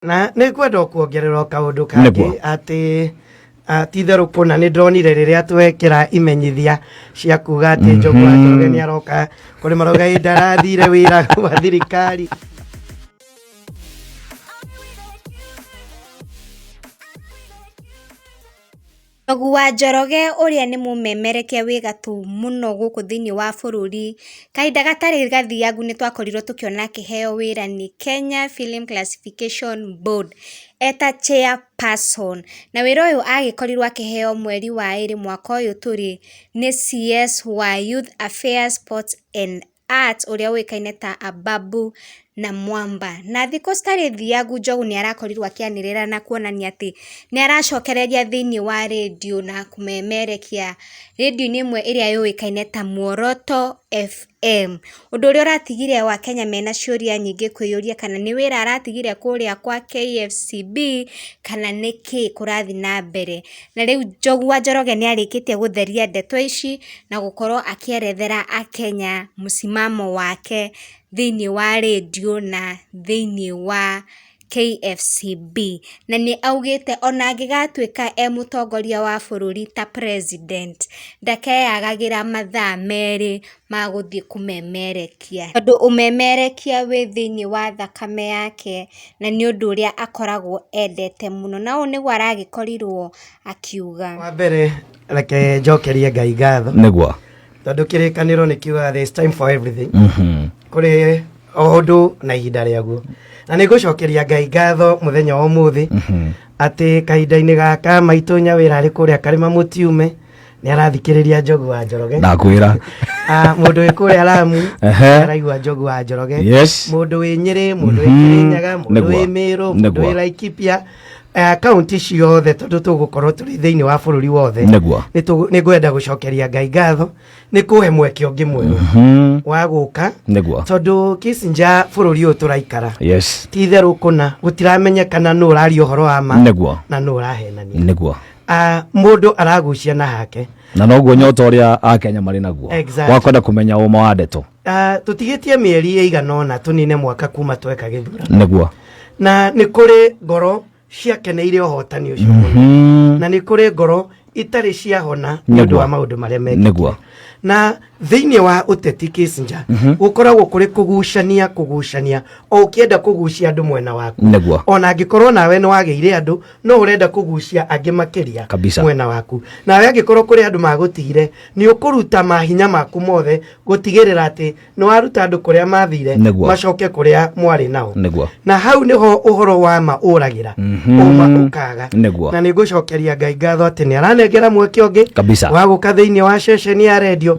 Na nĩ ngwenda kuongerera o kaũndũ kangĩ. Nĩguo. Atĩ ti itherũ kũna nĩ ndonire rĩrĩa twekĩra imenyithia cia kuga atĩ Njogu wa Njoroge nĩ aroka kũrĩ marauga ĩ ndarathire wĩra wa thirikari. Njogu wa Njoroge ũrĩa nĩ mũmemerekia wĩ gatũ mũno gũkũ thĩinĩ wa bũrũri, kahinda gatarĩ gathiangu nĩ twakorirwo tũkĩona akĩheo wĩra nĩ Kenya Film Classification Board eta chairperson. Na wĩra ũyũ agĩkorirwo akĩheo mweri wa ĩrĩ mwaka ũyũ tũrĩ nĩ CS wa Youth Affairs, Sports and Arts ũrĩa ũĩkaine ta Ababu Namwamba. Na thikũ citarĩ thiangu Njogu nĩ arakorirwo akĩanĩrĩra na kuonania atĩ nĩ aracokereria thĩinĩ wa rĩndiũ na kũmemerekia rĩndiũ-inĩ ĩmwe ĩrĩa yũĩkaine ta Muoroto FM. Ũndũ ũrĩa ũratigire Wakenya mena ciũria nyingĩ kwĩyũria kana nĩ wĩra aratigire kũrĩa kwa KFCB kana nĩkĩ kũrathiĩ na mbere. Na rĩu Njogu wa Njoroge nĩ arĩkĩtie gũtheria ndeto ici na gũkorwo akĩerethera akenya mũsimamo wake thĩinĩ wa rĩndiũ na thĩinĩ wa KFCB. Na nĩ augĩte ona angĩgatuĩka e mũtongoria wa bũrũri ta president, ndakeyagagĩra mathaa merĩ ma gũthiĩ kũmemerekia. Tondũ ũmemerekia wĩ thĩinĩ wa thakame yake na nĩ ũndũ ũrĩa akoragwo endete mũno. Na ũũ nĩguo aragĩkorirwo akiuga. Wa mbere reke njokerie Ngai ngatho. Nĩguo. Tondũ kĩrĩkanĩro nĩ kiugaga there is time for everything. Kũrĩ o ũndũ na ihinda rĩaguo. Na nĩ ngũcokeria Ngai ngatho mũthenya wa ũmũthĩ atĩ kahinda-inĩ gaka maitũ Nyawĩra arĩ kũrĩa Karĩma Mũtiume nĩ arathikĩrĩria Njogu wa Njoroge. Ndakwĩra. Mũndũ wĩ kũrĩa Lamu araigua Njogu wa Njoroge. Mũndũ wĩ Nyĩrĩ, mũndũ wĩ Kĩrĩnyaga, mũndũ wĩ Mĩrũ, mũndũ wĩ Laikipia, kaunti ciothe tondũ tũgũkorwo tũrĩ thĩinĩ wa bũrũri wothe. Nĩ ngwenda gũcokeria Ngai ngatho nĩ kũhe mweke ũngĩ mwerũ wa gũka. Tondũ Kissinger bũrũri ũyũ tũraikara ti itherũ kũna gũtiramenyekana nũ ũraria ũhoro wa ma na nũ ũrahenania. Mũndũ aragucia na hake. Na noguo nyota ũrĩa Akenya marĩ naguo. Wa kwenda kũmenya ũma wa ndeto. Tũtigĩtie mĩeri ĩigana ũna tũnine mwaka kuma tweka gĩthurano. Na nĩ kũrĩ ngoro ciakeneire ũhotani ũcio mũno. Na nĩ kũrĩ ngoro itarĩ ciahona nĩ ũndũ wa maũndũ marĩa mekĩkire. Na thĩinĩ wa ũteti Kissinger, gũkoragwo kũrĩ kũgucania, kũgucania, o ũkĩenda kũgucia andũ mwena waku. Ona angĩkorwo nawe nĩ wagĩire andũ, no ũrenda kũgucia angĩ makĩria mwena waku. Nawe angĩkorwo kũrĩ andũ magũtigire, nĩ ũkũruta mahinya maku mothe gũtigĩrĩra atĩ nĩ waruta andũ kũrĩa mathire, macoke kũrĩa mwarĩ nao. Na hau nĩho ũhoro wa ma ũragĩra, ũma ũkaga. Na nĩ ngũcokeria Ngai ngatho atĩ nĩ aranengera mweke ũngĩ wa gũka thĩinĩ wa ceceni ya redio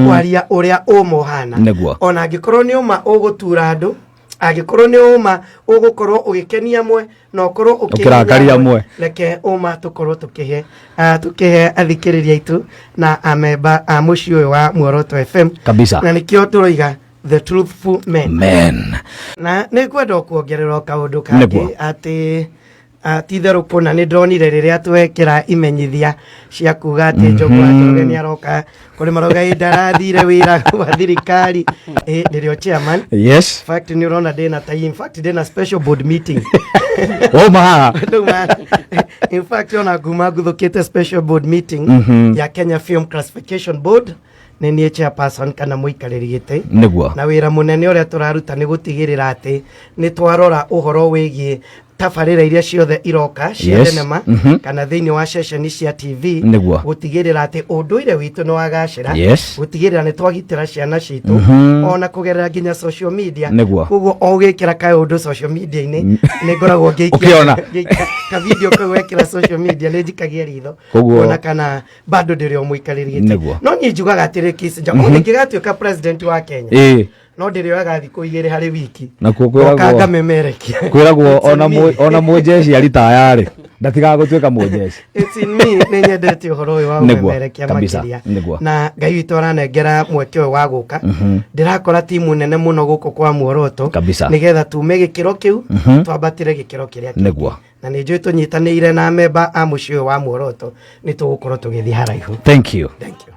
kwaria ũrĩa ũma ũhana. Ona angĩkorwo nĩ ũma ũgũtura andũ, angĩkorwo nĩ ũma ũgũkorwo ũgĩkenia amwe, na ũkorwo ũkĩrakaria amwe. Reke ũma tũkorwo tũkĩhe athikĩrĩria aitũ na amemba a mũciĩ ũyũ wa Muoroto FM. Na nĩkĩo tũroiga the truthful men. Men. Na nĩ ngwenda kuongerera kaũndũ kangĩ atĩ ti itherũ kũna nĩ ndonire rĩrĩa twekĩra imenyithia cia kuga atĩ Njogu wa Njoroge nĩ aroka kũrĩ marauga ĩ ndarathire wĩra wa thirikari, ndĩrĩ o chairman. In fact nĩ ũrona ndĩna tai, in fact ndĩna special board meeting. Wauma haha. Ndauma. In fact ona nguma nguthũkĩte special board meeting ya Kenya Film Classification Board, nĩ niĩ chairperson kana mũikarĩri gĩtĩ. Na wĩra mũnene ũrĩa tũraruta nĩ gũtigĩrĩra atĩ nĩ twarora ũhoro wĩgiĩ tabarĩra iria ciothe iroka cia thenema kana thĩinĩ wa ceceni cia TV, gũtigĩrĩra atĩ ũndũire witũ nĩ wagacĩra, gũtigĩrĩra nĩ twagitĩra ciana citũ ona kũgerera nginya social media. Koguo o ũgĩkĩra kaũndũ social media-inĩ nĩ ngoragwo ngĩikia Ũkĩona. ngĩikia ka video kau wekĩra social media nĩ njikagia ritho Koguo kuona kana bado ndĩrĩ o mũikarĩri gĩtĩ. No niĩ njugaga atĩrĩ Kissinger, mm ingĩgatuĩka president wa Kenya, no ndĩrĩoyaga thikũ igĩrĩ harĩ wiki Nakuo Ngoka ngamemerekia. Kwĩragwo It's in me. ona mũnjeshi aritayarĩ ndatigaga gũtuĩka mũnjeshi. It's in me, nĩ nyendete ũhoro ũyũ wa ũmemerekia makĩria. Na Ngai witũ aranengera mweke ũyũ wa gũka, ndĩrakora timu nene mũno gũkũ kwa Muoroto nĩgetha tume gĩkĩro kĩu twambatĩre gĩkĩro kĩrĩa kĩngĩ. Na nĩ njũĩ tũnyitanĩire na memba a mũciĩ ũyũ wa Muoroto nĩ tũgũkorwo tũgĩthiĩ haraihu. Thank you. Thank you.